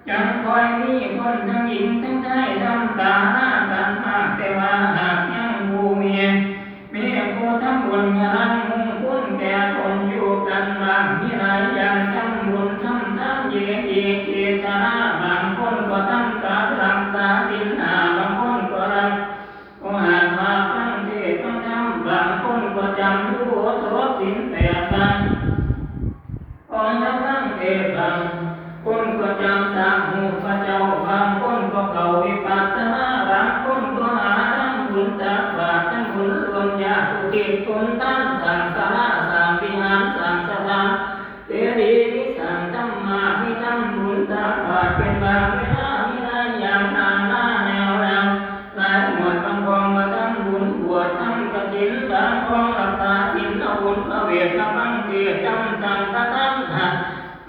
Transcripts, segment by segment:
ຍັງຄ່ອຍມີຄົນທັງຍິງທັງຊາຍທຳການມາ ແຕ່ວ່າຫາກຍັງຜູ້ມີ ມີຜູ້ທຳບຸນກະນຳມຸງຄຸນແກ່ຄົນຢູ່ກັນບ້າງ ມີຫຼາຍຢ່າງທຳບຸນທຳທານ ເຢ ເຢ ເຈຕະນາ ບາງຄົນກໍທຳການຮັກສາສິນຫ້າ ບາງຄົນກໍຮັກ ກໍຫາກມາຟັງເທດຟັງທຳ ບາງຄົນກໍຈຳຢູ່ໂອສົດສິນແປດບາງ ຂອງທຳຟັງເທດບາງຄົນກໍຈຳສ້າງຮູບພະເຈົ້າ ບາງຄົນກໍເຂົ້າວິປັດສະນາ ບາງຄົນກໍຫາທຳບຸນຕັກບາດ ທຳບຸນລວມຍາດອຸທິດຜົນທານ ສ້າງສາລາ ສ້າງວິຫານ ສ້າງສະຖານ ເຈດີ ມີສ້າງທຳມາ ມີທຳບຸນຕັກບາດ ເປັນບາງເວລາ ມີຫຼາຍຢ່າງນານາແນວແລ້ວ ຫຼາຍໝວດບາງກອງມາທຳບຸນບວດທຳກະຖິນ ບາງກອງຮັກສາສິນ ເອົາບຸນພະເວດ ມາຟັງເທດນຳສັງຄະທານ ຫາກ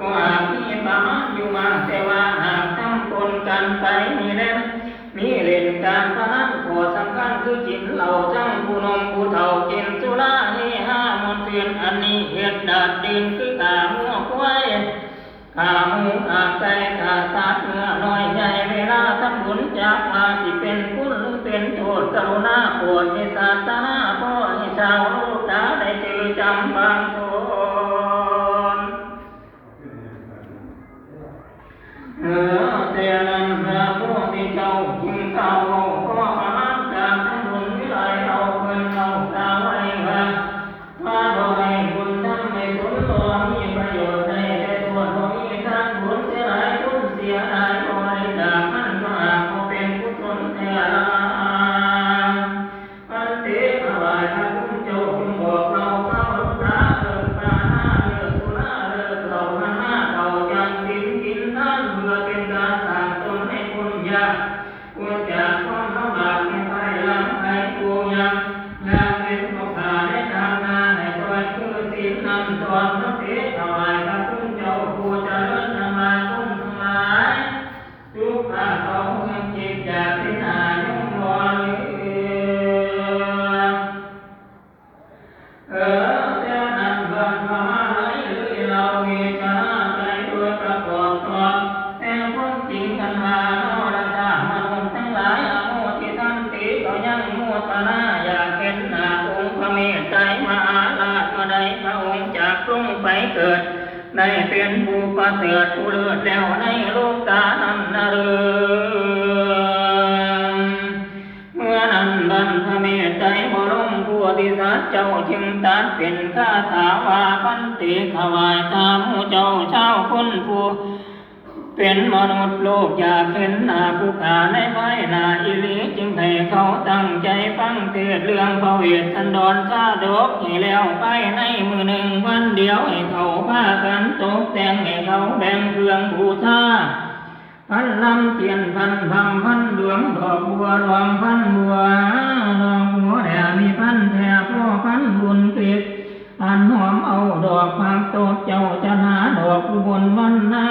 ກໍຫາກມີປະມານຢູ່ມາກ ແຕ່ວ່າຫາກທຳປົນກັນໄປມີແລ່ນ ມີຫຼິ້ນການພະນັນ ຂໍ້ສຳຄັນຄືກິນເຫຼົ້າ ທັງຜູ້ໜຸ່ມຜູ້ເຖົ້າກິນສຸລາເຮຮາມ່ວນຊື່ນ ອັນນີ້ເຮັດດາດດື່ນຄືຂ້າງົວຄວາຍ ຂ້າໝູຂ້າໄກ່ຂ້າສັດເນື້ອນ້ອຍໃຫຍ່ ເວລາທຳບຸນຈັກວ່າຊິເປັນຄຸນຫຼືເປັນໂທດ ກະລຸນາໂປດເມດຕາສາທາລະ ຂໍໃຫ້ຊາວໂລກາໄດ້ຈື່ຈຳບາງຄົນ. ເອີ ແຕ່ນັ້ນພະໂພທິເຈົ້າຈຶ່ງກ່າວເວົ້າ ຂໍປະມານການທຳບຸນວິໄລເອົາເພິ່ນເອົາກ່າວໄວ້ວ່າ ວ່າບໍ່ໃຫ້ບຸນທຳໃຫ້ສົນ ບໍ່ມີປະໂຫຍດໄດ້ແຕ່ໂທດ ບໍ່ມີທານບຸນເສຍຫຼາຍ ບຸນເສຍຫຼາຍບໍ່ໄດ້ຈາກ ມັນກໍຫາກບໍ່ເປັນກຸສົນແທ້ລະ. ພັນເຕ ຖວາຍພະຄຸນເຈົ້າ ຈົ່ງບອກເລົ່າຊາວໂລກາ ເລີກປານາ ເລີກສຸລາ ເລີກເຫຼົ້າ ຫັນມາເຂົ້າຈຳສິນກິນທານ ເພື່ອເປັນການສ້າງຕົນໃຫ້ພົ້ນຍາກ ພົ້ນຈາກຄວາມລຳບາກໃນພາຍຫຼັງໃຜຜູ້ຍາກ ຢາກເປັນພໍ່ຄ້າໃນທາງໜ້າ ໃຫ້ຊ່ອຍຄືສິນນັ້ນຕອນ ພັນເຕ ຖວາຍພະຄຸນເຈົ້າ ຜູ້ຈະເລີນທັງຫຼາຍ ຄົນທັງຫຼາຍ ສຸກພາເຂົາເມືອງຈິດ ຢາກເປັນອາຍຸບໍ່ເຫຼືອ. ເອີ ແຕ່ນັ້ນບັນພະມາໄລເລີຍເລົ່າວິຈາລະນາໃຈໂດຍປະກອບຕອນ ແຕ່ງຄວາມຈິງກັນວ່າ ເນາະລະທ່ານມະນຸດທັງຫຼາຍ ອະໂມທິທັນຕິ ກໍຍັງໂມທະນາ ຢາກເຫັນໜ້າອົງພະເມດໄຕມະຫາລາດ ເມື່ອໃດພະອົງຈາກລົງໄປເກີດ ໄດ້ເປັນຜູ້ປະເສີດຜູ້ເລີດແລ້ວໃນໂລການັ້ນນະເລີ. ເມື່ອນັ້ນບັນພະເມດໄຕບໍລົມໂພທິສັດເຈົ້າຈຶ່ງຕັດເປັນຄາຖາວ່າ ພັນເຕ ຖວາຍທາໝູ່ເຈົ້າຊາວຄົນຜູ້ເປັນມະນຸດໂລກ ຢາກເຫັນໜ້າຜູ້ຂ້າໃນພາຍໜ້າອີ່ຫຼີ ຈຶ່ງໃຫ້ເຂົາຕັ້ງໃຈຟັງເທດເລື່ອງພະເວດສັນດອນຊາດົກໃຫ້ແລ້ວ ພາຍໃນມື້ໜຶ່ງວັນດຽວ ໃຫ້ເຂົາພາກັນຕົກແຕ່ງ ໃຫ້ເຂົາແບ່ງເຄື່ອງບູຊາ ພັນລຳທຽນ ພັນພຳ ພັນດວງ ດອກບົວຫຼວງ ພັນບົວດອກບົວແດ່ ມີພັນແທ້ພໍພັນບຸນເພັດ ອັນຫອມເອົາດອກຜັກຕົບເຈົ້າຈັນຫາ ດອກອຸບົນວັນນາ